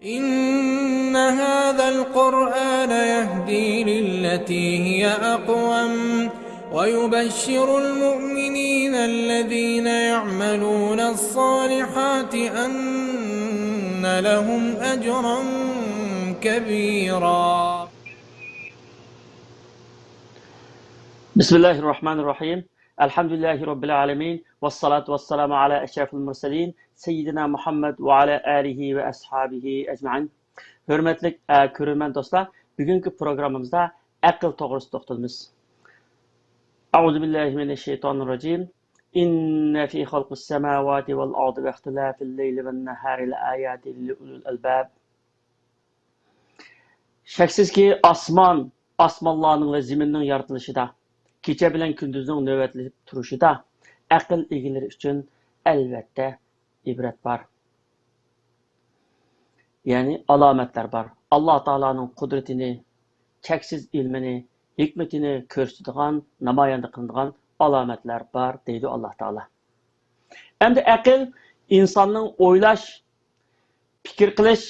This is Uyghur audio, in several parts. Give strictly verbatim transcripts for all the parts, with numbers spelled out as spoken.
إن هذا القرآن يهدي للتي هي أقوم ويبشر المؤمنين الذين يعملون الصالحات أن لهم أجرا كبيرا. بسم الله الرحمن الرحيم. الحمد لله رب العالمين. والصلاة والسلام على أشرف المرسلين سيدنا محمد وعلى آله وأصحابه أجمعين. ھۆرمەتلىك، ئە، كۆرۈرمەن دوستلار، بۈگۈنكى پروگراممىمىزدا ئەقىل توغرىسىدا توختىلىمىز. أعوذ بالله من الشيطان الرجيم. إن في خلق السماوات والأرض واختلاف الليل والنهار لآيات لأولي الألباب. شەكسىزكى، ئاسمان، ئاسمانلارنىڭ ۋە زېمىننىڭ يارىتىلىشىدا، كېچە بىلەن كۈندۈزنىڭ نۆۋەتلىشىپ تۇرۇشىدا ئەقىل ئىگىلىرى ئۈچۈن، ئەلۋەتتە، ئىبرەت بار. يەنى ئالامەتلەر بار. ئاللا تائالانىڭ قۇدرىتىنى، چەكسىز ئىلمىنى، ھېكمىتىنى كۆرسىتىدىغان، نامايەندە قىلىدىغان ئالامەتلەر بار، دەيدۇ ئاللا تائالا. ئەمدى ئەقىل ئىنساننىڭ ئويلاش، پىكىر قىلىش،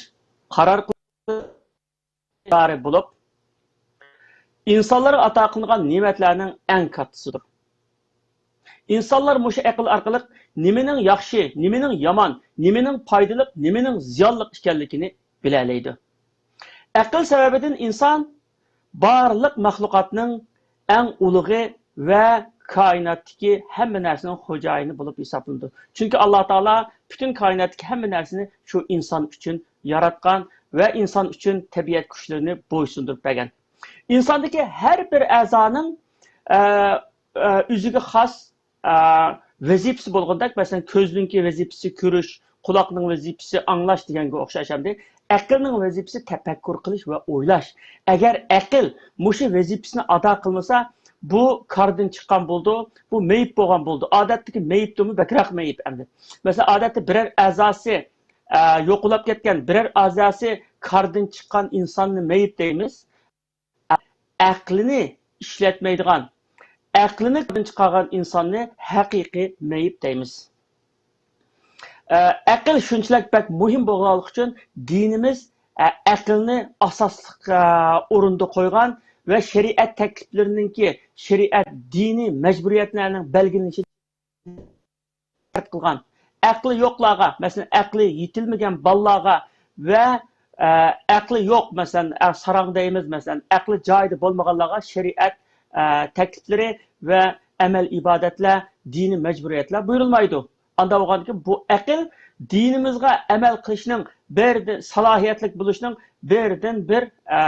قارار قىلىش ئىقتىدارى بولۇپ، ئىنسانلارغا ئاتا قىلىنغان نېمەتلەرنىڭ ئەڭ كاتتىسىدۇر. ئىنسانلار مۇشۇ ئەقىل ئارقىلىق نېمىنىڭ ياخشى، نېمىنىڭ يامان، نېمىنىڭ پايدىلىق، نېمىنىڭ زىيانلىق ئىكەنلىكىنى بىلەلەيدۇ. ئەقىل سەۋەبىدىن ئىنسان بارلىق مەخلۇقاتنىڭ ئەڭ ئۇلۇغى ۋە كائىناتتىكى ھەممە نەرسىنىڭ خوجايىنى بولۇپ ھېسابلىنىدۇ. چۈنكى ئاللا تائالا پۈتۈن كائىناتتىكى ھەممە نەرسىنى شۇ ئىنسان ئۈچۈن ياراتقان ۋە ئىنسان ئۈچۈن تەبىئەت كۈچلىرىنى بويسۇندۇرۇپ بەرگەن. ئىنساندىكى ھەر بىر ئەزانىڭ، ئە، ئە، ئۆزىگە خاس، ئە، ۋەزىپىسى بولغاندەك، مەسىلەن، كۆزنىڭكى ۋەزىپىسى كۆرۈش، قۇلاقنىڭ ۋەزىپىسى ئاڭلاش دېگەنگە ئوخشاش ئەمدى ئەقىلنىڭ ۋەزىپىسى تەپەككۇر قىلىش ۋە ئويلاش. ئەگەر ئەقىل مۇشۇ ۋەزىپىسىنى ئادا قىلمىسا، بۇ كاردىن چىققان بولىدۇ، بۇ مېيىپ بولغان بولىدۇ. ئادەتتىكى مېيىپتىنمۇ بەكرەك مېيىپ ئەمدى. مەسىلەن، ئادەتتە بىرەر ئەزاسى، ئە، يوقىلاپ كەتكەن، بىرەر ئەزاسى كاردىن چىققان ئىنساننى مېيىپ دەيمىز. ئەقلىنى ئىشلەتمەيدىغان، ئەقلىنى كاردىن چىقارغان ئىنساننى ھەقىقىي مېيىپ دەيمىز. ئە، ئەقىل شۇنچىلىك بەك مۇھىم بولغانلىقى ئۈچۈن دىنىمىز، ئە، ئەقىلنى ئاساسلىق، ئە، ئورۇندا قويغان ۋە شەرىئەت تەكلىپلىرىنىڭكى، شەرىئەت، دىنىي مەجبۇرىيەتلەرنىڭ بەلگىلىنىشى شەرت قىلغان. ئەقلى يوقلارغا، مەسىلەن، ئەقلى يېتىلمىگەن بالىلارغا ۋە، ئە، ئەقلى يوق، مەسىلەن، ئە، ساراڭ دەيمىز، مەسىلەن، ئەقلى جايىدا بولمىغانلارغا شەرىئەت، ئە، تەكلىپلىرى ۋە ئەمەل ئىبادەتلەر، دىنىي مەجبۇرىيەتلەر بۇيرۇلمايدۇ. ئاندا بولغاندىكىن بۇ ئەقىل دىنىمىزغا ئەمەل قىلىشنىڭ بىردىن سالاھىيەتلىك بولۇشنىڭ بىردىن بىر، ئە،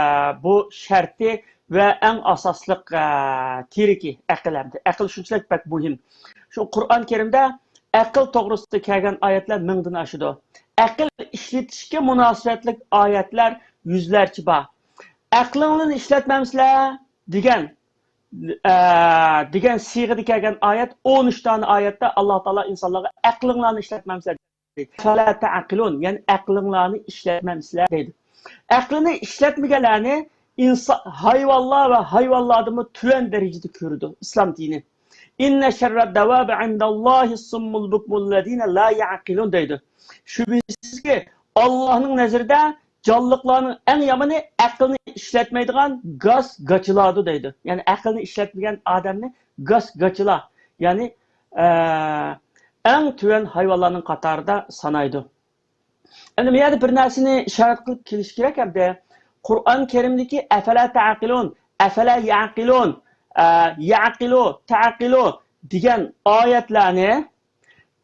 بۇ شەرتى ۋە ئەڭ ئاساسلىق، ئە، تىرىكى ئەقىل ئەمدى. ئەقىل شۇنچىلىك بەك مۇھىم. شۇ قۇرئان كەرىمدە ئەقىل توغرىسىدا كەلگەن ئايەتلەر مىڭدىن ئاشىدۇ. ئەقىل ئىشلىتىشكە مۇناسىۋەتلىك ئايەتلەر يۈزلەرچە بار. ئەقلىڭلارنى ئىشلەتمەمسىلەر دېگەن، ئە، دېگەن سىيغىدا كەلگەن ئايەت، ئون ئۈچ دانە ئايەتتە ئاللا تائالا ئىنسانلارغا ئەقلىڭلارنى ئىشلەتمەمسىلەر دېدى. فلا تعقلون، يەنى ئەقلىڭلارنى ئىشلەتمەمسىلەر دەيدۇ. ئەقلىنى ئىشلەتمىگەنلەرنى ئىنسا-، ھايۋانلار ۋە ھايۋانلاردىنمۇ تۆۋەن دەرىجىدە كۆرىدۇ ئىسلام دىنى. إن شر الدواب عند الله الصم البكم الذين لا يعقلون دەيدۇ. شۈبھىسىزكى، ئاللاھنىڭ نەزىرىدە جانلىقلارنىڭ ئەڭ يامىنى ئەقلىنى ئىشلەتمەيدىغان گاس-گاچىلاردۇر دەيدۇ. يەنى ئەقلىنى ئىشلەتمىگەن ئادەمنى گاس-گاچىلا، يەنى، ئە، ئەڭ تۆۋەن ھايۋانلارنىڭ قاتارىدا سانايدۇ. ئەمدى بۇ يەردە بىر نەرسىنى ئىشارەت قىلىپ كېلىش كېرەك ئەمدى. قۇرئان كەرىمدىكى ئەفەلا تەئقىلۇن، ئەفەلا يەئقىلۇن، ئە، يەئقىلۇ، تەئقىلۇ دېگەن ئايەتلەرنى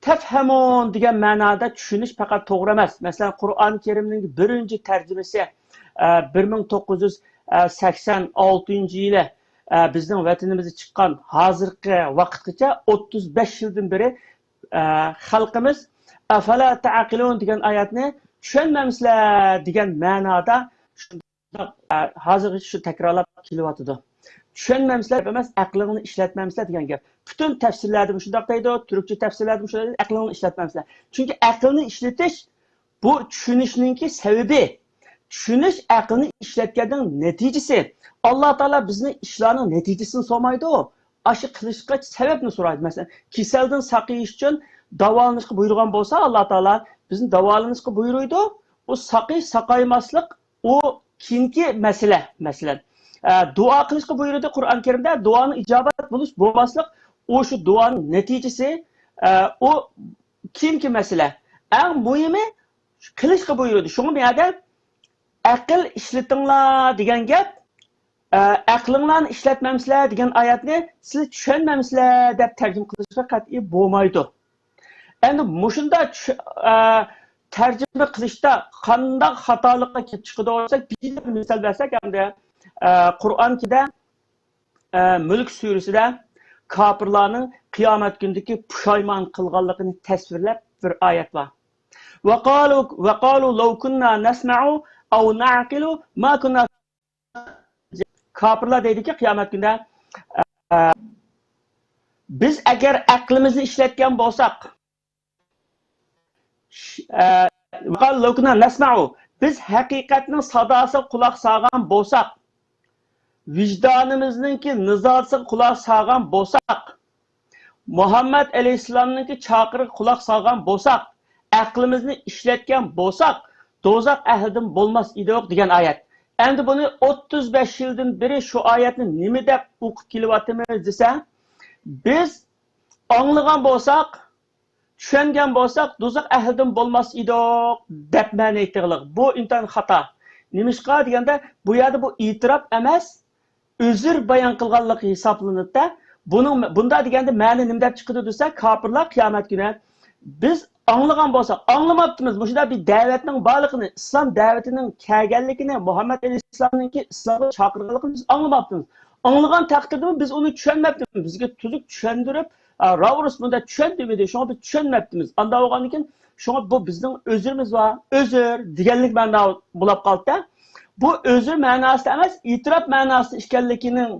تەفھەمۇن دېگەن مەنادا چۈشىنىش پەقەت توغرا ئەمەس. مەسىلەن، قۇرئان كەرىمنىڭ بىرىنچى تەرجىمىسى، ئە، بىر مىڭ توققۇز يۈز سەكسەن ئالتىنچى يىلى، ئە، بىزنىڭ ۋەتىنىمىزدە چىققان ھازىرقى ۋاقىتقىچە ئوتتۇز بەش يىلدىن بېرى، ئە، خەلقىمىز ئەفەلا تەئقىلۇن دېگەن ئايەتنى چۈشەنمەمسىلەر دېگەن مەنادا شۇنداق، ئە، ھازىرغىچە شۇ تەكرارلاپ كېلىۋاتىدۇ. چۈشەنمەمسىلەر ئەمەس، ئەقلىڭنى ئىشلەتمەمسىلەر دېگەن گەپ. پۈتۈن تەپسىرلەردىمۇ شۇنداق دەيدۇ، تۈركچە تەپسىرلەردىمۇ شۇنداق دەيدۇ، ئەقلىڭنى ئىشلەتمەمسىلەر. چۈنكى ئەقىلنى ئىشلىتىش بۇ چۈشىنىشنىڭكى سەۋەبى. چۈشىنىش ئەقىلنى ئىشلەتكەننىڭ نەتىجىسى. ئاللا تائالا بىزنى ئىشلارنىڭ نەتىجىسىنى سورىمايدۇ. ئاشۇ قىلىشقا سەۋەبنى سورايدۇ. مەسىلەن، كېسەلدىن ساقىيىش ئۈچۈن داۋالىنىشقا بۇيرۇغان بولسا، ئاللا تائالا بىزنى داۋالىنىشقا بۇيرۇيدۇ. ئۇ ساقىي ساقايماسلىق، ئۇ كېيىنكى مەسىلە. مەسىلەن، ئە، دۇئا قىلىشقا بۇيرۇدى قۇرئان كەرىمدە. دۇئانىڭ ئىجابەت بولۇش بولماسلىق، ئۇ شۇ دۇئانىڭ نەتىجىسى، ئە، ئۇ كېيىنكى مەسىلە. ئەڭ مۇھىمى قىلىشقا بۇيرۇدى. شۇڭا بۇ يەردە ئەقىل ئىشلىتىڭلار دېگەن گەپ، ئە، ئەقلىڭلارنى ئىشلەتمەمسىلەر دېگەن ئايەتنى سىلەر چۈشەنمەمسىلەر دەپ تەرجىمە قىلىشقا قەتئىي بولمايدۇ. ئەمدى مۇشۇنداق چۈ-، ئە، تەرجىمە قىلىشتا قانداق خاتالىققا كېلىپ چىقىدۇ دېسەك، بىر مىسال بەرسەك، ئەمدى، ئە، قۇرئانكىدە، ئە، مۈلك سۈرىسىدە كاپىرلارنىڭ قىيامەت كۈنىدىكى پۇشايمان قىلغانلىقىنى تەسۋىرلەپ بىر ئايەت بار. وقالوا، وقالوا لو كنا نسمع أو نعقل ما كنا كاپىرلار دەيدىكى، قىيامەت كۈنىدە، ئە، بىز ئەگەر ئەقلىمىزنى ئىشلەتكەن بولساق، ئە، لو كنا نسمع، بىز ھەقىقەتنىڭ ساداسىغا قۇلاق سالغان بولساق، ۋىجدانىمىزنىڭكى نىزاسىغا قۇلاق سالغان بولساق، مۇھەممەد ئەلەيھىسسالامنىڭكى چاقىرىقىغا قۇلاق سالغان بولساق، ئەقلىمىزنى ئىشلەتكەن بولساق، دوزاخ ئەھلىدىن بولماس ئىدۇق دېگەن ئايەت. ئەمدى بۇنى ئوتتۇز بەش يىلدىن بېرى شۇ ئايەتنى نېمە دەپ ئوقۇپ كېلىۋاتىمىز دېسە، بىز ئاڭلىغان بولساق، چۈشەنگەن بولساق، دوزاخ ئەھلىدىن بولماس ئىدۇق دەپ مەنە ئېيتىغلىق. بۇ ئىنتايىن خاتا. نېمىشقا دېگەندە، بۇ يەردە بۇ ئېتىراپ ئەمەس، ئۆزۈر بايان قىلغانلىقى ھېسابلىنىدۇ. بۇنىڭ، بۇنداق دېگەندە مەنە نېمە دەپ چىقىدۇ دېسە، كاپىرلار قىيامەت كۈنى، بىز ئاڭلىغان بولساق، ئاڭلىماپتىمىز. مۇشۇنداق بىر دەۋەتنىڭ بارلىقىنى، ئىسلام دەۋىتىنىڭ كەلگەنلىكىنى، مۇھەممەد ئەلەيھىسسالامنىڭكى ئىسلامغا چاقىرغانلىقىنى بىز ئاڭلىماپتىمىز. ئاڭلىغان تەقدىردىمۇ بىز ئۇنى چۈشەنمەپتىمىز. بىزگە تۈزۈك چۈشەندۈرۈپ، ئا، راۋۇرۇس مۇنداق چۈشەندۈرمىدى، شۇڭا بىز چۈشەنمەپتىمىز. ئانداق بولغاندىكىن، شۇڭا بۇ بىزنىڭ ئۆزرىمىز بار، ئۆزر دېگەنلىك مەنىدا بولاپ قالدى. بۇ ئۆزر مەناسىدا ئەمەس، ئېتىراپ مەناسىدا ئىكەنلىكىنىڭ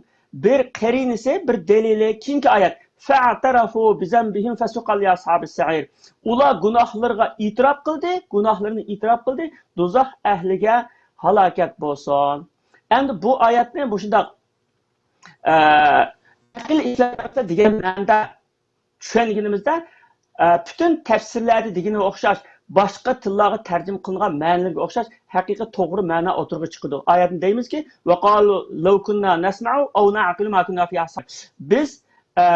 بىر قەرىنىسى، بىر دەلىلى كېيىنكى ئايەت. فاعترفوا بذنبهم فسحقا لأصحاب السعير. ئۇلار گۇناھلىرىغا ئېتىراپ قىلدى، گۇناھلىرىنى ئېتىراپ قىلدى، دوزاخ ئەھلىگە ھالاكەت بولسۇن. ئەمدى بۇ ئايەتنى مۇشۇنداق، ئە، ئەقىل ئىشلەتمەكتە دېگەن مەنىدە چۈشەنگىنىمىزدە، ئە، پۈتۈن تەپسىرلەردە دېگىنىگە ئوخشاش، باشقا تىللارغا تەرجىمە قىلىنغان مەنىلەرگە ئوخشاش ھەقىقىي توغرا مەنە ئوتتۇرىغا چىقىدۇ. ئايەتنى دەيمىزكى، وقالوا لو كنا نسمع أو نعقل ما كنا في أصحاب. بىز، ئە،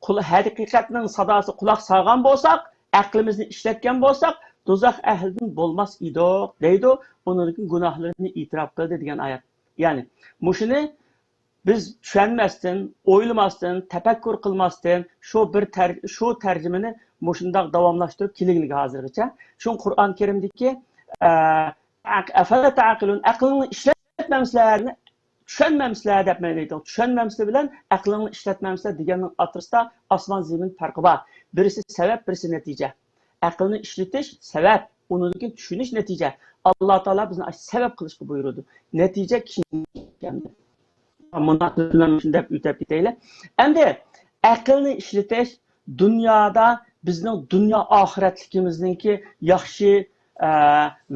قۇل-، ھەقىقەتنىڭ ساداسىغا قۇلاق سالغان بولساق، ئەقلىمىزنى ئىشلەتكەن بولساق، دوزاخ ئەھلىدىن بولماس ئىدۇق، دەيدۇ. ئۇنىڭدىن كېيىن گۇناھلىرىنى ئېتىراپ قىلدى دېگەن ئايەت. يەنى، مۇشۇنى بىز چۈشەنمەستىن، ئويلىماستىن، تەپەككۇر قىلماستىن، شۇ بىر تەر-، شۇ تەرجىمىنى مۇشۇنداق داۋاملاشتۇرۇپ كېلىگلىك ھازىرغىچە. شۇڭا قۇرئان كەرىمدىكى، ئە، ئەق-، ئەفەلە تەئقىلۇن، ئەقلىڭنى ئىشلەتمەمسىلەر، چۈشەنمەمسىلەر دەپ مەنە ئېيتىڭ. چۈشەنمەمسىلەر بىلەن ئەقلىڭنى ئىشلەتمەمسىلەر دېگەننىڭ ئوتتۇرىسىدا ئاسمان زېمىن پەرقى بار. بىرسى سەۋەب، بىرسى نەتىجە. ئەقىلنى ئىشلىتىش سەۋەب، ئۇنىڭدىن كېيىن چۈشىنىش نەتىجە. ئاللا تائالا بىزنى ئاشۇ سەۋەب قىلىشقا بۇيرۇدى. نەتىجە كېيىن كەلدى. مۇناسىۋەتلەرنى شۇنداق ئۆتەپ كېتەيلى. ئەمدى ئەقىلنى ئىشلىتىش دۇنيادا بىزنىڭ دۇنيا ئاخىرەتلىكىمىزنىڭكى ياخشى، ئە،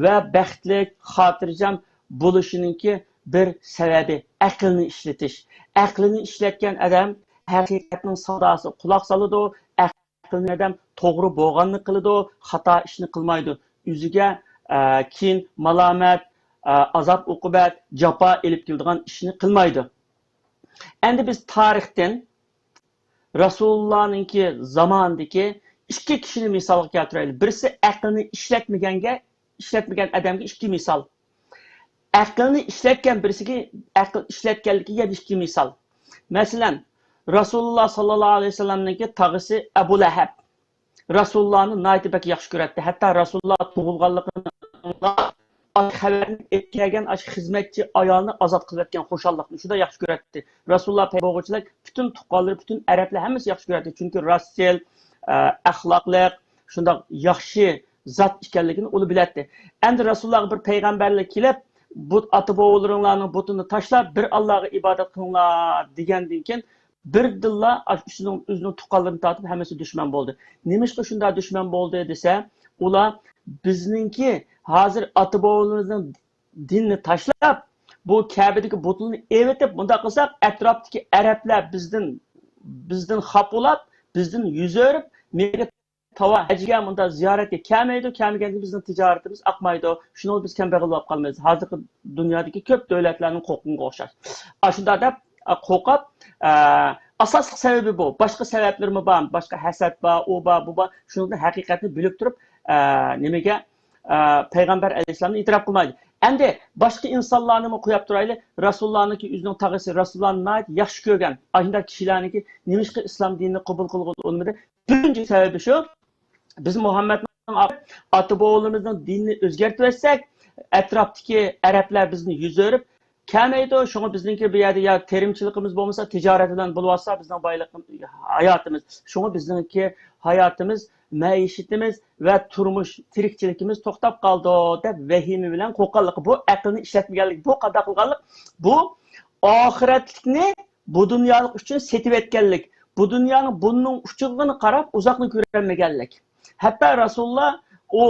ۋە بەختلىك، خاتىرجەم بولۇشىنىڭكى بىر سەۋەبى ئەقىلنى ئىشلىتىش. ئەقلىنى ئىشلەتكەن ئادەم ھەقىقەتنىڭ ساداسىغا قۇلاق سالىدۇ، ئەقىلنى ئادەم توغرا بولغاننى قىلىدۇ، خاتا ئىشنى قىلمايدۇ. ئۆزىگە، ئە، كېيىن مالامەت، ئە، ئازاب-ئوقۇبەت، جاپا ئېلىپ كېلىدىغان ئىشنى قىلمايدۇ. ئەمدى بىز تارىختىن رەسۇلۇللانىڭكى زامانىدىكى ئىككى كىشىنى مىسالغا كەلتۈرەيلى. بىرسى ئەقلىنى ئىشلەتمىگەنگە، ئىشلەتمىگەن ئادەمگە ئىككى مىسال. ئەقلىنى ئىشلەتكەن بىرسىگە ئەقىل ئىشلەتكەنلىكىگە يەنە ئىككى مىسال. مەسىلەن، رەسۇلۇللا ساللاللاھۇ ئەلەيھى ۋەسەللەمنىڭكى تاغىسى ئەبۇ لەھەب رەسۇلۇللانى ناھايىتى بەك ياخشى كۆرەتتى. ھەتتا رەسۇلۇللا تۇغۇلغانلىقىنى ئاڭلاپ، ئاشۇ خەۋەرنى ئېلىپ كەلگەن ئاشۇ خىزمەتچى ئايالنى ئازاد قىلىۋەتكەن خۇشاللىقنى شۇنداق ياخشى كۆرەتتى. رەسۇلۇللا پەيغەمبەر بولغۇچىلەر پۈتۈن تۇغقانلىرى، پۈتۈن ئەرەبلەر ھەممىسى ياخشى كۆرەتتى. چۈنكى راستچىل، ئە، ئەخلاقلىق، شۇنداق ياخشى زات ئىكەنلىكىنى ئۇلار بىلەتتى. ئەمدى رەسۇلۇللاغا بىر پەيغەمبەرلەر كېلىپ، بۇت، ئاتا-بوۋىلىرىڭلارنىڭ بۇتىنى تاشلاپ، بىر ئاللاغا ئىبادەت قىلىڭلار دېگەندىن كېيىن، بىردىنلا ئۆزىنىڭ، ئۆزىنىڭ تۇغقانلىرىنى تارتىپ ھەممىسى دۈشمەن بولدى. نېمىشقا شۇنداق دۈشمەن بولدى دېسە، ئۇلار بىزنىڭكى ھازىر ئاتا-بوۋىلىرىمىزنىڭ دىنىنى تاشلاپ، بۇ كەبىدىكى بۇتلىرىنى ئېۋىتىپ، مۇنداق قىلساق، ئەتراپتىكى ئەرەبلەر بىزدىن، بىزدىن خاپا بولاپ، بىزدىن يۈز ئۆرۈپ، مېڭىپ تاۋا ھەجگە مۇنداق زىيارەتكە كەلمەيدۇ، كەلمىگەندە بىزنىڭ تىجارىتىمىز ئاقمايدۇ، شۇنىڭ بىلەن بىز كەمبەغەل بولۇپ قالىمىز. ھازىرقى دۇنيادىكى كۆپ دۆلەتلەرنىڭ قورققىنىغا ئوخشاش. ئاشۇنداق دەپ، ئە، قورقۇپ، ئە، ئاساسلىق سەۋەبى بۇ. باشقا سەۋەبلىرىمۇ بار، باشقا ھەسەت بار، ئۇ بار، بۇ بار. شۇنىڭدىن ھەقىقەتنى بىلىپ تۇرۇپ، ئە، نېمىگە، ئە، پەيغەمبەر ئەلەيھىسسالامنى ئېتىراپ قىلمايدۇ. ئەمدى باشقا ئىنسانلارنىمۇ قويۇپ تۇرايلى. رەسۇلۇللانىڭكى ئۆزىنىڭ تاغىسى، رەسۇلۇللانى ناھايىتى ياخشى كۆرگەن ئاشۇنداق كىشىلەرنىڭكى نېمىشقا ئىسلام دىنىنى قوبۇل قىلغىلى ئۇنىمىدى؟ بىرىنچى سەۋەبى شۇ، بىز مۇھەممەدنىڭ ئاتا-بوۋىلىرىمىزنىڭ دىنىنى ئۆزگەرتىۋەتسەك، ئەتراپتىكى ئەرەبلەر بىزنى يۈز ئۆرۈپ كەلمەيدۇ. شۇڭا بىزنىڭكى بۇ يەردە يا تېرىمچىلىقىمىز بولمىسا، تىجارەت بىلەن بولۇۋاتسا، بىزنىڭ بايلىقىمىز، ھاياتىمىز. شۇڭا بىزنىڭكى ھاياتىمىز، مەئىشىتىمىز ۋە تۇرمۇش تىرىكچىلىكىمىز توختاپ قالىدۇ، دەپ ۋەھىمە بىلەن قورققانلىقى، بۇ ئەقىلنى ئىشلەتمىگەنلىك، بۇ قانداق قىلغانلىق؟ بۇ ئاخىرەتلىكنى بۇ دۇنيالىق ئۈچۈن سېتىۋەتكەنلىك، بۇ دۇنيانىڭ بۇرنىنىڭ ئۇچىغىلا قاراپ ئۇزاقنى كۆرەلمىگەنلىك. ھەتتا رەسۇلۇللا ئۇ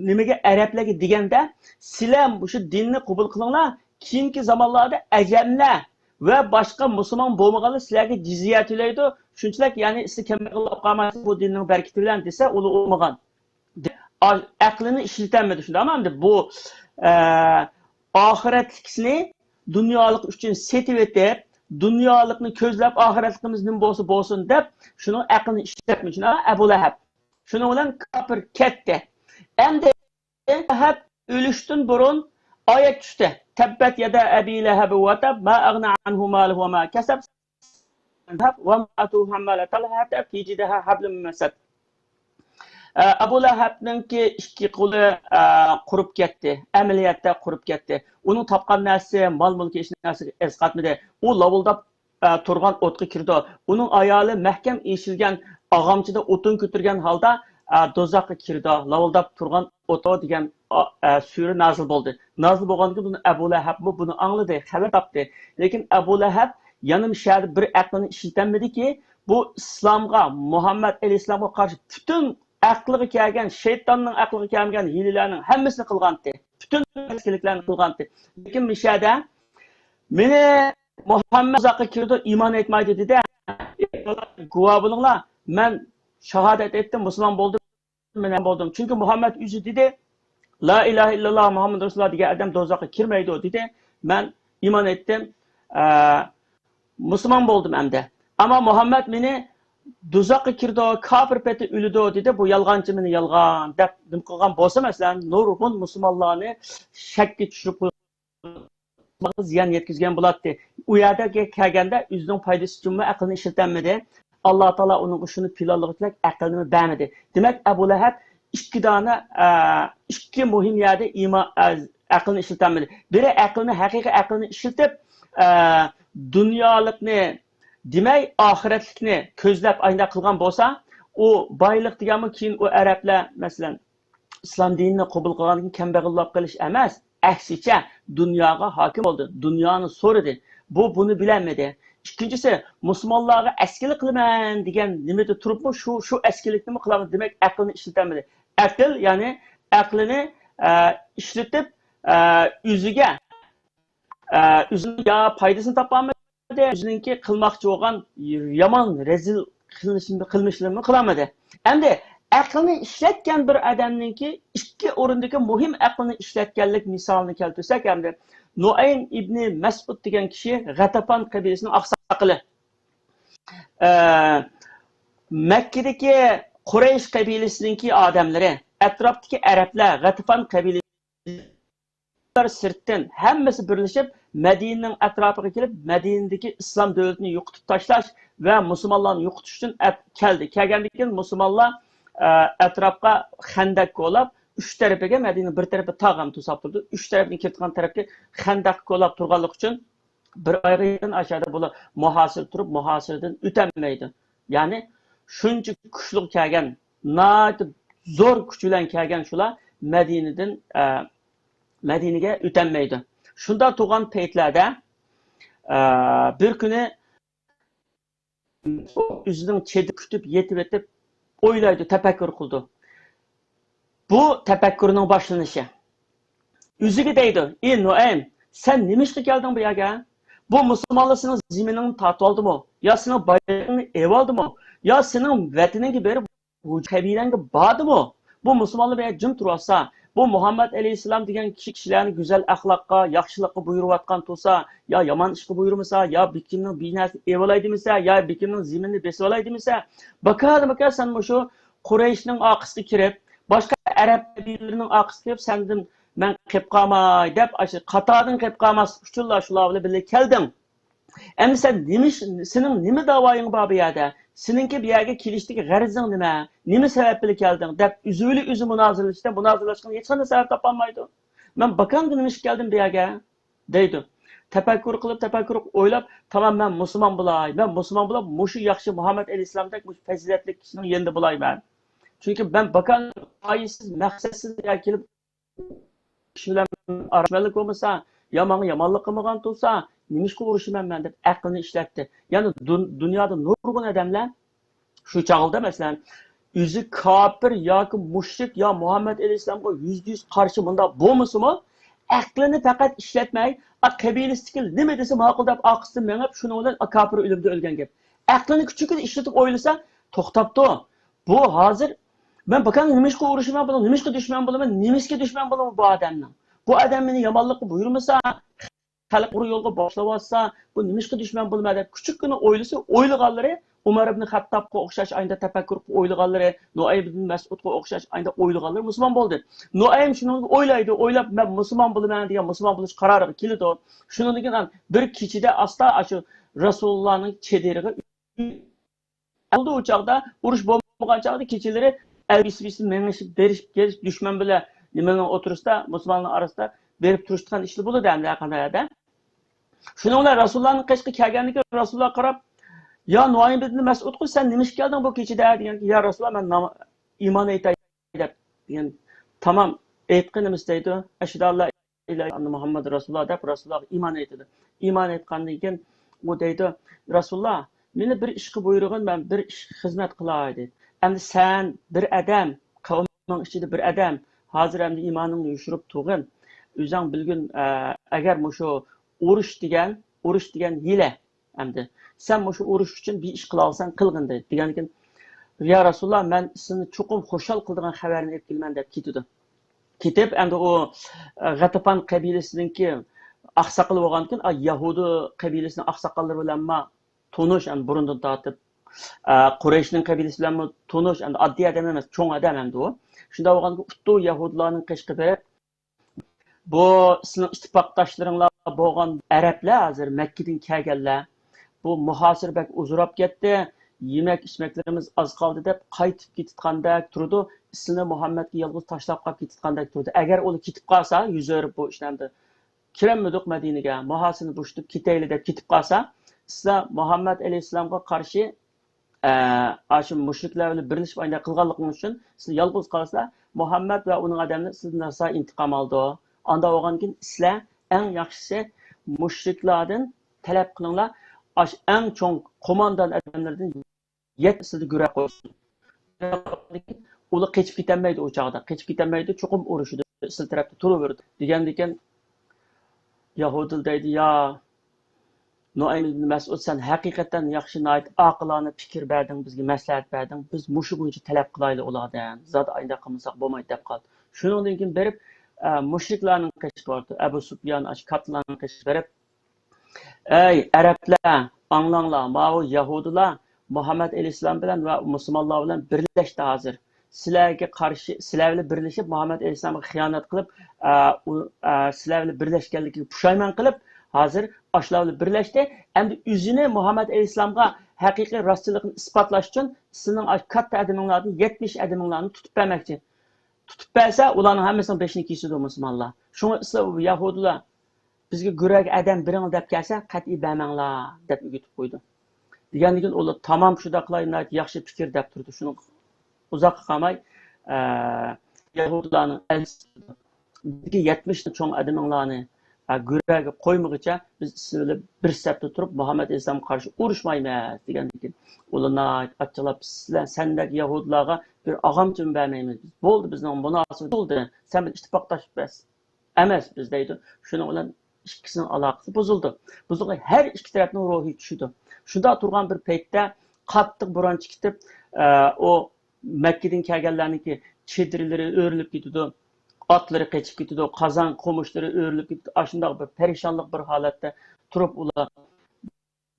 نېمىگە، ئەرەبلەرگە دېگەندە، سىلەر مۇشۇ دىننى قوبۇل قىلىڭلار، كېيىنكى زامانلاردا ئەجەملەر ۋە باشقا مۇسۇلمان بولمىغانلار سىلەرگە جىزيە تۆلەيدۇ، شۇنچىلىك، يەنى سىز كەمبەغەل بولۇپ قالمايسىز بۇ دىننىڭ بەرىكىتى بىلەن، دېسە، ئۇلار ئۇقمىغان. ئەقلىنى ئىشلىتەلمىدى، شۇنداقمۇ؟ ئەمدى بۇ، ئە، ئاخىرەتلىكىسىنى دۇنيالىق ئۈچۈن سېتىۋېتىپ، دۇنيالىقنى كۆزلەپ، ئاخىرەتلىكىمىز نېمە بولسا بولسۇن دەپ، شۇنىڭ ئەقلىنى ئىشلەتمىدى. شۇنداق ئەبۇ لەھەب. شۇنىڭ بىلەن كاپىر كەتتى. ئەمدى لەھەب ئۆلۈشتىن بۇرۇن ئايەت چۈشتى. تەببەت يەدا ئەبى لەھەب ۋە تەب، ما ئەغنە ئەنھۇ مالۇھۇ ۋە ما كەسەب، ۋە امرأته حمالة الحطب في جيدها حبل من مسد. ئە، ئەبۇ لەھەبنىڭكى ئىككى قولى، ئە، قۇرۇپ كەتتى، ئەمەلىيەتتە قۇرۇپ كەتتى. ئۇنىڭ تاپقان نەرسىسى، مال-مۈلكى، ھېچ نەرسىگە ئەرزىقاتمىدى. ئۇ لاۋۇلداپ، ئە، تۇرغان ئوتقا كىرىدۇ. ئۇنىڭ ئايالى مەھكەم ئېشىلگەن ئاغامچىدا ئوتۇن كۆتۈرگەن ھالدا، ئە، دوزاخقا كىرىدۇ. لاۋۇلداپ تۇرغان ئوتۇ دېگەن، ئە، سۈرە نازىل بولدى. نازىل بولغاندىن كېيىن ئەبۇ لەھەبمۇ بۇنى ئاڭلىدى، خەۋەر تاپتى. لېكىن ئەبۇ لەھەب يەنە مۇشۇ يەردە بىر ئەقلىنى ئىشلىتەلمىدىكى، بۇ ئىسلامغا، مۇھەممەد ئەلەيھىسسالامغا قارشى پۈتۈن ئەقلىگە كەلگەن، شەيتاننىڭ ئەقلىگە كەلمىگەن ھىيلىلەرنىڭ ھەممىسىنى قىلغانتى. پۈتۈن ئەسكىلىكلەرنى قىلغانتى. لېكىن مۇشۇ يەردە مېنى مۇھەممەد ئۇزاققا كىرىدۇ، ئىمان ئېيتمايدۇ دېدى. گۇۋاھ بولۇڭلار، مەن شاھادەت ئېيتتىم، مۇسۇلمان بولدۇم. مەن ھەم بولدۇم. چۈنكى مۇھەممەد ئۆزى دېدى، لا ئىلاھە ئىللاللا مۇھەممەد رەسۇلۇللا دېگەن ئادەم دوزاخقا كىرمەيدۇ دېدى. مەن ئىمان ئېيتتىم، ئە، مۇسۇلمان بولدۇم ئەمدى. ئەمما مۇھەممەد مېنى دوزاخقا كىرىدۇ، كاپىر پېتى ئۆلىدۇ دېدى. بۇ يالغانچى، مېنى يالغان دەپ نېمە قىلغان بولسا، مەسىلەن، نۇرغۇن مۇسۇلمانلارنى شەككە چۈشۈرۈپ قويغان، زىيان يەتكۈزگەن بولاتتى. ئۇ يەرگە كەلگەندە ئۆزىنىڭ پايدىسى ئۈچۈنمۇ ئەقلىنى ئىشلىتەلمىدى. ئاللا تائالا ئۇنىڭغا شۇنى پىلانلىغۇدەك ئەقلىنى بەرمىدى. دېمەك، ئەبۇ لەھەب ئىككى دانە، ئە، ئىككى مۇھىم يەردە ئىما-، ئە، ئەقلىنى ئىشلىتەلمىدى. بىرى ئەقلىنى، ھەقىقىي ئەقلىنى ئىشلىتىپ، ئە، دۇنيالىقنى دېمەي، ئاخىرەتلىكنى كۆزلەپ ئاينداق قىلغان بولسا، ئۇ بايلىق دېگەنمۇ كېيىن ئۇ ئەرەبلەر، مەسىلەن، ئىسلام دىنىنى قوبۇل قىلغاندىن كېيىن كەمبەغەل بولۇپ قېلىش ئەمەس، ئەكسىچە، دۇنياغا ھاكىم بولدى، دۇنيانى سورىدى. بۇ بۇنى بىلەلمىدى. ئىككىنچىسى، مۇسۇلمانلارغا ئەسكىلىك قىلىمەن دېگەن نېمىدە تۇرۇپمۇ شۇ، شۇ ئەسكىلىكنىمۇ قىلالمىدى. دېمەك، ئەقلىنى ئىشلىتەلمىدى. ئەقىل، يەنى ئەقلىنى، ئە، ئىشلىتىپ، ئە، ئۆزىگە، ئە، ئۆزىنىڭ يا پايدىسىنى تاپالمىدى، ئۆزىنىڭكى قىلماقچى بولغان يامان، رەزىل قىلمىشىنى، قىلمىشلىرىنى قىلالمىدى. ئەمدى ئەقلىنى ئىشلەتكەن بىر ئادەمنىڭكى ئىككى ئورۇندىكى مۇھىم ئەقلىنى ئىشلەتكەنلىك مىسالىنى كەلتۈرسەك، ئەمدى نۇئەيم ئىبنى مەسئۇد دېگەن كىشى غەتەپان قەبىلىسىنىڭ ئاقساقىلى. ئە، مەككىدىكى قۇرەيش قەبىلىسىنىڭكى ئادەملىرى، ئەتراپتىكى ئەرەبلەر، غەتەپان قەبىلىسى سىرتتىن ھەممىسى بىرلىشىپ، مەدىنىنىڭ ئەتراپىغا كېلىپ، مەدىنىدىكى ئىسلام دۆلىتىنى يوقىتىپ تاشلاش ۋە مۇسۇلمانلارنى يوقىتىش ئۈچۈن ئەت-، كەلدى. كەلگەندىن كېيىن مۇسۇلمانلار، ئە، ئەتراپقا خەندەق كولاپ، ئۈچ تەرىپىگە، مەدىنىنىڭ بىر تەرىپى تاغ ھەم توساپ تۇرىدۇ، ئۈچ تەرەپنى كىرىدىغان تەرەپكە خەندەق كولاپ تۇرغانلىقى ئۈچۈن، بىر ئايغا يېقىن ئاشۇ يەردە بۇلار مۇھاسىرە تۇرۇپ، مۇھاسىرىدىن ئۆتەلمەيدۇ. يەنى شۇنچە كۈچلۈك كەلگەن، ناھايىتى زور كۈچ بىلەن كەلگەن شۇلار مەدىنىدىن، ئە، مەدىنىگە ئۆتەلمەيدۇ. شۇنداق تۇرغان پەيتلەردە، ئە، بىر كۈنى ئۆزىنىڭ چېدىر كۈتۈپ يېتىۋېتىپ ئويلايدۇ، تەپەككۇر قىلىدۇ. بۇ تەپەككۇرنىڭ باشلىنىشى. ئۆزىگە دەيدۇ، ئى نۇئەيم، سەن نېمىشقا كەلدىڭ بۇ يەرگە؟ بۇ مۇسۇلمانلار سېنىڭ زېمىنىڭنى تارتىۋالدىمۇ؟ يا سېنىڭ بايلىقىڭنى ئېلىۋالدىمۇ؟ يا سېنىڭ ۋەتىنىڭگە بېرىپ بۇ قەبىلەڭگە باردىمۇ؟ بۇ مۇسۇلمانلار بىر جىم تۇرۇۋاتسا، بۇ مۇھەممەد ئەلەيھىسسالام دېگەن كىشى كىشىلەرنى گۈزەل ئەخلاققا، ياخشىلىققا بۇيرۇۋاتقان تۇرسا، يا يامان ئىشقا بۇيرۇمىسا، يا بېكىمنىڭ بىناسىنى ئېۋىلاي دېمىسە، يا بېكىمنىڭ زېمىنىنى بېسىۋالاي دېمىسە، باكادىماكا سەن مۇشۇ قۇرەيشنىڭ ئارقىسىغا كىرىپ، باشقا ئەرەب قەبىلىلىرىنىڭ ئارقىسىغا كىرىپ، سەندىن مەن قېلىپ قالماي دەپ، ئاشۇ قاتاردىن قېلىپ قالماسلىق ئۈچۈنلا شۇلار بىلەن بىللە كەلدىڭ. ئەمدى سەن نېمە ئىش، سېنىڭ نېمە داۋايىڭ بار بۇ يەردە؟ سېنىڭكى بۇ يەرگە كېلىشتىكى غەرىزىڭ نېمە؟ نېمە سەۋەب بىلەن كەلدىڭ؟ دەپ ئۆزى بىلەن ئۆزى مۇنازىرىلىشىشتە، مۇنازىرىلەشكىنىگە ھېچقانداق سەۋەب تاپالمايدۇ. مەن باكانغا نېمە ئىشقا كەلدىم بۇ يەرگە؟ دەيدۇ. تەپەككۇر قىلىپ، تەپەككۇر قىلىپ ئويلاپ، تامام، مەن مۇسۇلمان بولاي، مەن مۇسۇلمان بولۇپ، مۇشۇ ياخشى مۇھەممەد ئەلەيھىسسالامدەك مۇشۇ پەزىلەتلىك كىشىنىڭ يېنىدا بولاي مەن. چۈنكى مەن باكان غايىسىز، مەقسەتسىز بۇ يەرگە كېلىپ، كىشى بىلەن ئارا دۈشمەنلىك بولمىسا، يا ماڭا يامانلىق قىلمىغان تۇرسا، نېمىشقا ئۇرۇشىمەن مەن دەپ ئەقلىنى ئىشلەتتى. يەنى دۇن-، دۇنيادا نۇرغۇن ئادەملەر شۇ چاغدا، مەسىلەن، ئۆزى كاپىر ياكى مۇشرىك يا مۇھەممەد ئەلەيھىسسالامغا يۈزدە يۈز قارشى مۇنداق بولمىسىمۇ، ئەقلىنى پەقەت ئىشلەتمەي، ئا، قەبىلىسىدىكى نېمە دېسە ماقۇل دەپ ئارقىسىدىن مېڭىپ، شۇنىڭ بىلەن، ئا، كاپىر ئۆلۈمدە ئۆلگەن گەپ. ئەقلىنى كۈچىگە ئىشلىتىپ ئويلىسا، توختاپتۇ. بۇ ھازىر مەن باكانغا نېمىشقا ئۇرۇشىمەن بۇنىڭ، نېمىشقا دۈشمەن بولىمەن، نېمىشقا دۈشمەن بولىمەن بۇ ئادەمنىڭ؟ بۇ ئادەم مېنى يامانلىققا بۇيرۇمىسا، خەلق ئۇرۇ يولغا باشلاۋاتسا، بۇ نېمىشقا دۈشمەن بولىمەن دەپ كۈچۈككىنە ئويلىسا، ئويلىغانلىرى ئۇمەر ئىبن خەتتابقا ئوخشاش ئاينىدا تەپەككۇر قىلىپ ئويلىغانلىرى، نۇئەيم ئىبن مەسئۇدقا ئوخشاش ئاينىدا ئويلىغانلىرى مۇسۇلمان بولدى. نۇئەيم شۇنىڭغا ئويلايدۇ، ئويلاپ، مەن مۇسۇلمان بولىمەن دېگەن مۇسۇلمان بولۇش قارارىغا كېلىدۇ. شۇنىڭدىن كېيىن بىر كېچىدە ئاستا ئاشۇ رەسۇلۇللانىڭ چېدىرىغا ئالدى ئۇ چاغدا، ئۇرۇش بولمىغان چاغدا كېچىلىرى ئەلبىسى مېڭىشىپ، بېرىشىپ، كېلىشىپ، دۈشمەن بىلەن نېمىنىڭ ئوتتۇرىسىدا، مۇسۇلمانلار ئارىسىدا بېرىپ تۇرۇشىدىغان ئىشلار بولىدۇ ئەمدى ھەر قانداق يەردە. شۇنىڭ بىلەن رەسۇلۇللانىڭ قېشىغا كەلگەندىكىن رەسۇلۇللاغا قاراپ، يا نۇئەيم ئىبن مەسئۇدقۇ، سەن نېمە ئىش كەلدىڭ بۇ كېچىدە؟ دېگەندىكىن، يا رەسۇلۇللا، مەن نام-، ئىمان ئېيتاي دەپ، دېگەن، تامام، ئېيتقىنىمىز دەيدۇ، ئەشھەدۇ ئەللا ئىلاھە ئىللەللا ئاننا مۇھەممەدۇر رەسۇلۇللا دەپ رەسۇلۇللاغا ئىمان ئېيتىدۇ. ئىمان ئېيتقاندىن كېيىن ئۇ دەيدۇ، رەسۇلۇللا، مېنى بىر ئىشقا بۇيرۇغىن، مەن بىر ئىش خىزمەت قىلاي دەيدۇ. ئەمدى سەن بىر ئادەم، قەۋمىڭ ئىچىدە بىر ئادەم، ھازىر ئەمدى ئىمانىڭنى يوشۇرۇپ تۇرغىن. ئۆزۈڭ بىلگىن، ئە، ئەگەر مۇشۇ ئۇرۇش دېگەن، ئۇرۇش دېگەن ھىيلە. ئەمدى سەن مۇشۇ ئۇرۇش ئۈچۈن بىر ئىش قىلالىساڭ قىلغىن دەيدۇ. دېگەندىكىن، يا رەسۇلۇللا، مەن سىزنى چوقۇم خۇشال قىلىدىغان خەۋەرنى ئېلىپ كېلىمەن دەپ كېتىدۇ. كېتىپ، ئەمدى ئۇ، ئە، غەتىپان قەبىلىسىنىڭكى ئاقساقىلى بولغاندىكىن، ئا، يەھۇدىي قەبىلىسىنىڭ ئاقساقاللىرى بىلەنمۇ تونۇش، ئەمدى بۇرۇندىن تارتىپ، ئە، قۇرەيشنىڭ قەبىلىسى بىلەنمۇ تونۇش، ئەمدى ئاددىي ئادەم ئەمەس، چوڭ ئادەم ئەمدى ئۇ. شۇنداق بولغاندىكىن، ئۇتتۇ يەھۇدىيلارنىڭ قېشىغا بېرىپ، بۇ سىلىنىڭ ئىتتىپاقداشلىرىڭلار بولغان ئەرەبلەر، ھازىر مەككىدىن كەلگەنلەر، بۇ مۇھاسىرە بەك ئۇزىراپ كەتتى، يېمەك ئىچمەكلىرىمىز ئاز قالدى دەپ قايتىپ كېتىدىغاندەك تۇرىدۇ. سىلىنى مۇھەممەدكە يالغۇز تاشلاپ قاپ كېتىدىغاندەك تۇرىدۇ. ئەگەر ئۇلار كېتىپ قالسا، يۈز ئۆرۈپ بۇ ئىشلاردا، كىرەلمىدۇق مەدىنىگە، مۇھاسىرىنى بوشىتىپ كېتەيلى دەپ كېتىپ قالسا، سىلەر مۇھەممەد ئەلەيھىسسالامغا قارشى ئە، ئاشۇ مۇشرىكلار بىلەن بىرلىشىپ ئانداق قىلغانلىقىڭىز ئۈچۈن سىلەر يالغۇز قالسىلا، مۇھەممەد ۋە ئۇنىڭ ئادەملىرى سىزدىن راسا ئىنتىقام ئالىدۇ. ئانداق بولغاندىن كېيىن سىلەر ئەڭ ياخشىسى مۇشرىكلاردىن تەلەپ قىلىڭلار، ئاشۇ ئەڭ چوڭ قوماندان ئادەملىرىدىن يەتتە سىلىدە گۈرە قويسۇن. ئۇلار قېچىپ كېتەلمەيدۇ ئۇ چاغدا. قېچىپ كېتەلمەيدۇ، چوقۇم ئۇرۇشىدۇ، سىلى تەرەپتە تۇرۇۋېرىدۇ. دېگەندىكىن، يەھۇدىيلار دەيدۇ، يا نۇئەيم ئىبن مەسئۇد، سەن ھەقىقەتەن ياخشى، ناھايىتى ئاقىلانە پىكىر بەردىڭ، بىزگە مەسلىھەت بەردىڭ. بىز مۇشۇ بويىچە تەلەپ قىلايلى ئۇلاردىن. زادى ئاينداق قىلمىساق بولمايدۇ دەپ قالدى. شۇنىڭدىن كېيىن بېرىپ، ئە، مۇشرىكلارنىڭ قېشىغا باردى. ئەبۇ سۇپيان ئاشۇ كاتتىلارنىڭ قېشىغا بېرىپ، ئەي ئەرەبلەر، ئاڭلاڭلار، ماۋۇ يەھۇدىيلار مۇھەممەد ئەلەيھىسسالام بىلەن ۋە مۇسۇلمانلار بىلەن بىرلەشتى ھازىر. سىلەرگە قارشى، سىلەر بىلەن بىرلىشىپ، مۇھەممەد ئەلەيھىسسالامغا خىيانەت قىلىپ، ئە، ئۇ، ئە، سىلەر بىلەن بىرلەشكەنلىكىگە پۇشايمان قىلىپ، ھازىر ئاشۇلار بىلەن بىرلەشتى. ئەمدى ئۆزىنى مۇھەممەد ئەلەيھىسسالامغا ھەقىقىي راستچىللىقىنى ئىسپاتلاش ئۈچۈن سىلىنىڭ ئاشۇ كاتتا ئادىمىڭلاردىن يەتمىش ئادىمىڭلارنى تۇتۇپ بەرمەكچى. تۇتۇپ بەرسە، ئۇلارنىڭ ھەممىسىنىڭ بېشىنى كېسىدۇ مۇسۇلمانلار. شۇڭا سىلەر يەھۇدىيلار، بىزگە گۈرەگە ئادەم بېرىڭلار دەپ كەلسە، قەتئىي بەرمەڭلار دەپ ئۆگىتىپ قويدى. دېگەندىن كېيىن ئۇلار، تامام، شۇنداق قىلاي، ناھايىتى ياخشى پىكىر دەپ تۇردى. شۇنىڭ ئۇزاققا قالماي، ئە، يەھۇدىيلارنىڭ ئەلچىسى، بىزگە يەتمىش چوڭ ئادىمىڭلارنى، ئە، گۈرەگە قويمىغۇچە، بىز سىلەر بىلەن بىر سەپتە تۇرۇپ، مۇھەممەد ئەلەيھىسسالامغا قارشى ئۇرۇشمايمىز دېگەندىن كېيىن، ئۇلار ناھايىتى ئاچچىقلاپ، سىلەر سەندەك يەھۇدىيلارغا بىر ئاغامچىمۇ بەرمەيمىز. بىز بولدى، بىزنىڭ مۇناسىۋىتىمىز بولدى. سەن بىلەن ئىتتىپاقداش بەس. ئەمەس بىز دەيدۇ. شۇنىڭ بىلەن ئىككىسىنىڭ ئالاقىسى بۇزۇلدى. بۇزۇلغان ھەر ئىككى تەرەپنىڭ روھى چۈشىدۇ. شۇنداق تۇرغان بىر پەيتتە قاتتىق بوران چىقىپ، ئە، ئۇ مەككىدىن كەلگەنلەرنىڭكى چېدىرلىرى ئۆرۈلۈپ كېتىدۇ، ئاتلىرى قېچىپ كېتىدۇ، قازان قومۇچلىرى ئۆرۈلۈپ كېتىدۇ. ئاشۇنداق بىر پەرىشانلىق بىر ھالەتتە تۇرۇپ ئۇلار،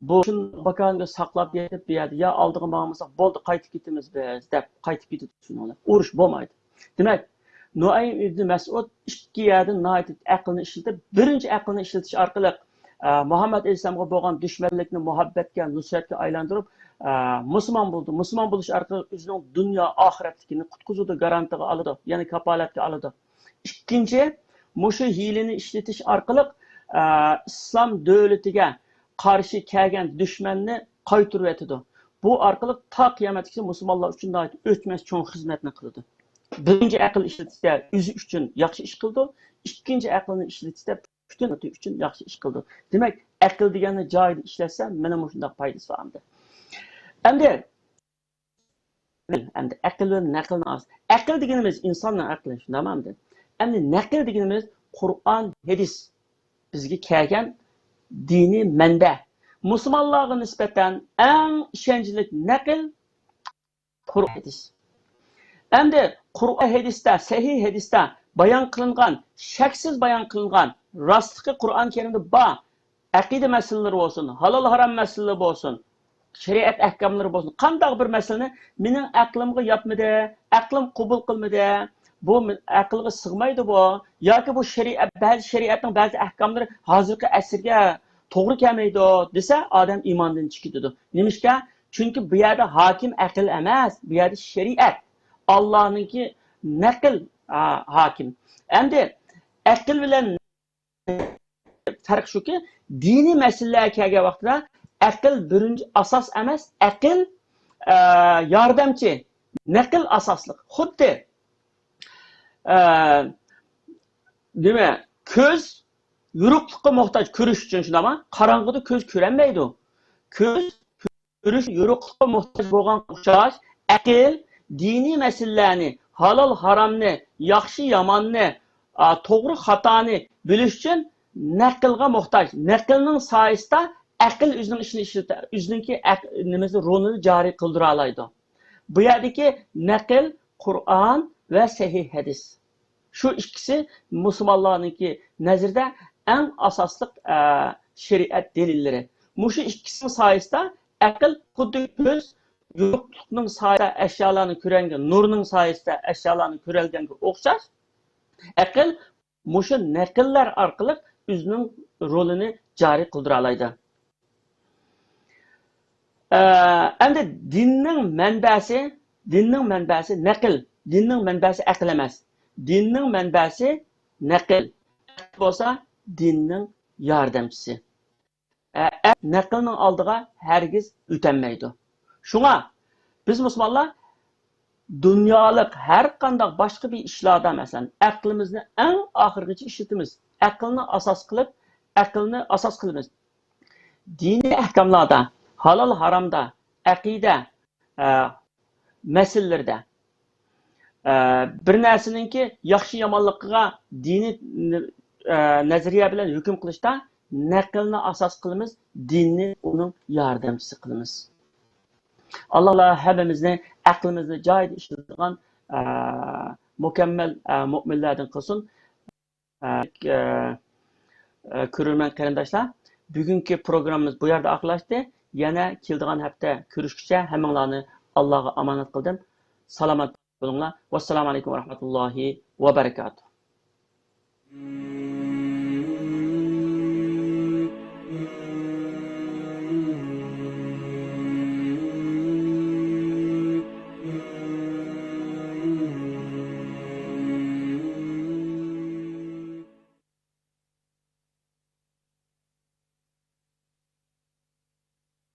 بۇ ماكاننى ساقلاپ يېتىپ، بۇ يەردە يا ئالدىغا ماڭمىساق بولدى، قايتىپ كېتىمىز بىز دەپ قايتىپ كېتىدۇ. شۇنىڭ بىلەن ئۇرۇش بولمايدۇ. دېمەك، نۇئەيم ئىبنى مەسئۇد ئىككى يەردىن ناھايىتى ئەقلىنى ئىشلىتىپ، بىرىنچى ئەقلىنى ئىشلىتىش ئارقىلىق، ئە، مۇھەممەد ئەلەيھىسسالامغا بولغان دۈشمەنلىكنى مۇھەببەتكە، نۇسرەتكە ئايلاندۇرۇپ، ئە، مۇسۇلمان بولدى. مۇسۇلمان بولۇش ئارقىلىق ئۆزىنىڭ دۇنيا ئاخىرەتلىكىنى قۇتقۇزىدۇ، گارانتىغا ئالىدۇ، يەنى كاپالەتكە ئالىدۇ. ئىككىنچى، مۇشۇ ھىيلىنى ئىشلىتىش ئارقىلىق، ئە، ئىسلام دۆلىتىگە قارشى كەلگەن دۈشمەننى قايتۇرۇۋېتىدۇ. بۇ ئارقىلىق تا قىيامەتكىچە مۇسۇلمانلار ئۈچۈن ناھايىتى ئۆچمەس چوڭ خىزمەتنى قىلىدۇ. بىرىنچى، ئەقىل ئىشلىتىشتە ئۆزى ئۈچۈن ياخشى ئىش قىلىدۇ. ئىككىنچى، ئەقىلنى ئىشلىتىشتە پۈتۈن ئۈممىتى ئۈچۈن ياخشى ئىش قىلىدۇ. دېمەك، ئەقىل دېگەننى جايىدا ئىشلەتسە، مانا مۇشۇنداق پايدىسى بار ئەمدى. ئەمدى، ئەمدى ئەقىل بىلەن نەقىلنىڭ ئارىسى. ئەقىل دېگىنىمىز ئىنساننىڭ ئەقلى، شۇنداقمۇ ئەمدى؟ ئەمدى نەقىل دېگىنىمىز قۇرئان، ھەدىس. بىزگە كەلگەن دىنىي مەنبە. مۇسۇلمانلارغا نىسبەتەن ئەڭ ئىشەنچلىك نەقىل قۇرئان، ھەدىس. ئەمدى قۇرئان، ھەدىستە، سەھىھ ھەدىستە بايان قىلىنغان، شەكسىز بايان قىلىنغان، راستلىقى قۇرئان كەرىمدە بار، ئەقىدە مەسىلىلىرى بولسۇن، ھالال ھارام مەسىلىلىرى بولسۇن، شەرىئەت ئەھكاملىرى بولسۇن، قانداق بىر مەسىلىنى مېنىڭ ئەقلىمغا ياتمىدى، ئەقلىم قوبۇل قىلمىدى، بۇ مې-، ئەقىلگە سىغمايدۇ بۇ، ياكى بۇ شەرىئەت، بەزى شەرىئەتنىڭ بەزى ئەھكاملىرى ھازىرقى ئەسىرگە توغرا كەلمەيدۇ دېسە، ئادەم ئىماندىن چىقىدۇ. نېمىشقا؟ چۈنكى بۇ يەردە ھاكىم ئەقىل ئەمەس، بۇ يەردە شەرىئەت. ئاللانىڭكى نەقىل، ئا، ھاكىم. ئەمدى ئەقىل بىلەن پەرق شۇكى، دىنىي مەسىلىلەرگە كەلگەن ۋاقتىدا ئەقىل بىرىنچى ئاساس ئەمەس، ئەقىل، ئە، ياردەمچى، نەقىل ئاساسلىق. خۇددى، ئە، نېمە، كۆز يورۇقلۇققا موھتاج كۆرۈش ئۈچۈن، شۇنداقمۇ؟ قاراڭغۇدا كۆز كۆرەلمەيدۇ. كۆز كۆرۈش يورۇقلۇققا موھتاج بولغانغا ئوخشاش، ئەقىل دىنىي مەسىلىلەرنى، ھالال ھارامنى، ياخشى ياماننى، ئا، توغرا خاتانى بىلىش ئۈچۈن نەقىلغا موھتاج. نەقىلنىڭ سايىسىدا ئەقىل ئۆزىنىڭ ئىشىنى ئىشلىتە، ئۆزىنىڭكى ئەق-، نېمىسى، رولىنى جارى قىلدۇرالايدۇ. بۇ يەردىكى نەقىل قۇرئان ۋە سەھىھ ھەدىس. شۇ ئىككىسى مۇسۇلمانلارنىڭكى نەزىرىدە ئەڭ ئاساسلىق، ئە، شەرىئەت دەلىللىرى. مۇشۇ ئىككىسىنىڭ سايىسىدا ئەقىل خۇددى كۆز يورۇقلۇقنىڭ سايىسىدا ئەشيالارنى كۆرەلگەن، نۇرنىڭ سايىسىدا ئەشيالارنى كۆرەلگەنگە ئوخشاش، ئەقىل مۇشۇ نەقىللەر ئارقىلىق ئۆزىنىڭ رولىنى جارى قىلدۇرالايدۇ. ئە، ئەمدى دىننىڭ مەنبەسى، دىننىڭ مەنبەسى نەقىل، دىننىڭ مەنبەسى ئەقىل ئەمەس. دىننىڭ مەنبەسى نەقىل. ئەقىل بولسا دىننىڭ ياردەمچىسى. ئە، ئە، نەقىلنىڭ ئالدىغا ھەرگىز ئۆتەلمەيدۇ. شۇڭا بىز مۇسۇلمانلار دۇنيالىق ھەر قانداق باشقا بىر ئىشلاردا، مەسىلەن، ئەقلىمىزنى ئەڭ ئاخىرغىچە ئىشلىتىمىز. ئەقىلنى ئاساس قىلىپ، ئەقىلنى ئاساس قىلىمىز. دىنىي ئەھكاملاردا، ھالال ھارامدا، ئەقىدە، ئە، مەسىلىلىرىدە، ئە، بىر نەرسىنىڭكى ياخشى يامانلىقىغا دىنىي، ئە، نەزەرىيە بىلەن ھۆكۈم قىلىشتا نەقىلنى ئاساس قىلىمىز، دىننى ئۇنىڭ ياردەمچىسى قىلىمىز. ئاللا ھەممىمىزنى ئەقلىمىزنى جايىدا ئىشلىتىدىغان، ئە، مۇكەممەل، ئە، مۆمىنلەردىن قىلسۇن. ئە، ئە، ئە، كۆرۈرمەن قېرىنداشلار، بۈگۈنكى پروگراممىمىز بۇ يەردە ئاخىرلاشتى. يەنە كېلىدىغان ھەپتە كۆرۈشكىچە ھەممىڭلارنى ئاللاغا ئامانەت قىلدىم. سالامەت بولۇڭلار. ۋەسسالامۇ ئەلەيكۇم ۋەرەھمەتۇللاھى ۋەبەرىكاتۇھ.